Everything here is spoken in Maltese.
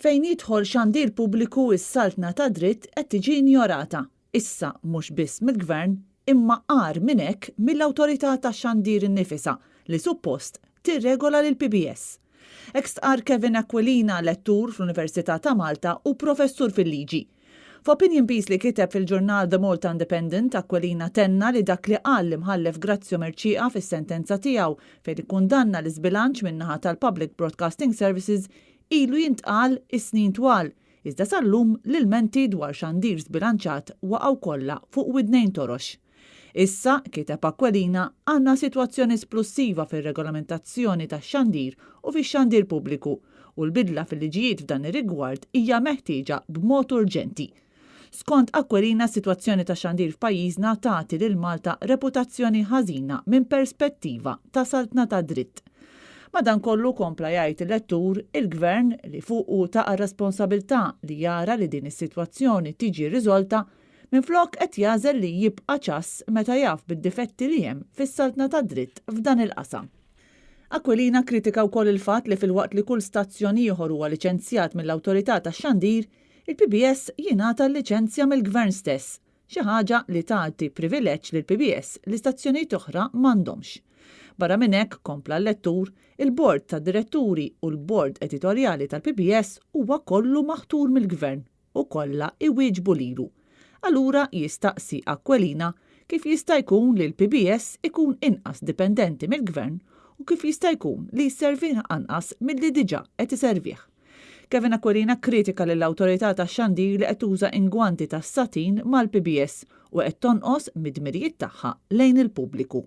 Fejn jidħol xandir pubbliku s-saltna tad-dritt qed tiġi injorata, issa mhux biss mill-Gvern imma agħar minn hekk mill-Awtorità tax-Xandir innifisha li suppost tirregola lill-PBS. Hekk stqarr Kevin Aquilina, lettur fl-Università ta' Malta u professur fil-liġi. F'opinion piece li kiteb fil-ġurnal The Malta Independent, Aquilina tenna li dak li qal l-Imħallef Grazio Mercieca fis-sentenza tiegħu fejn ikkundanna l-iżbilanċ min-naħa tal-Public Broadcasting Services ilu jintqal is-snin twal, iżda sal-lum l-ilmenti dwar xandir żbilanċat waqgħu kollha fuq widnejn torox. Issa, kiteb Aquilina, għandna sitwazzjoni splussiva fir-regolamentazzjoni tax-xandir u fix-xandir pubbliku u l-bidla fil-liġijiet f'dan ir-rigward hija meħtieġa b'mod urġenti. Skont Aquilina s-sitwazzjoni tax-xandir f'pajjiżna tagħti lil Malta reputazzjoni ħażina minn perspettiva ta' saltna tad-dritt. Madankollu, kompla jgħid il-lettur, il-Gvern, li fuqu taqa' r-responsabilità li jara li din is-sitwazzjoni tiġi riżolta, Minflok qed jagħżel li jibqa' ċass meta jaf bid-difetti li hemm fis-saltna tad-dritt f'dan il-qasam. Aquilina kkritika wkoll il-fatt li filwaqt li kull stazzjon ieħor huwa liċenzjat mill-Awtorità tax-Xandir, il-PBS jingħata l-liċenzja mill-Gvern stess, xi ħaġa li tagħti privileġġ lill-PBS li stazzjonijiet oħra m'għandhomx. Barra minn hekk, kompla l-lettur, il-Bord tad-Diretturi u l-Bord Editorjali tal-PBS huwa kollu maħtur mill-Gvern. u kollha iwieġbu lilu. Allura jistaqsi Aquilina kif jista' jkun li l-PBS ikun inqas dipendenti mill-Gvern u kif jista' jkun li jservih anqas milli diġà qed iservih. Kevin Aquilina kkritika lill-Awtorità tax-Xandir li qed tuża ingwanti tas-satin mal-PBS u qed tonqos mid-dmirijiet tagħha lejn il-pubbliku.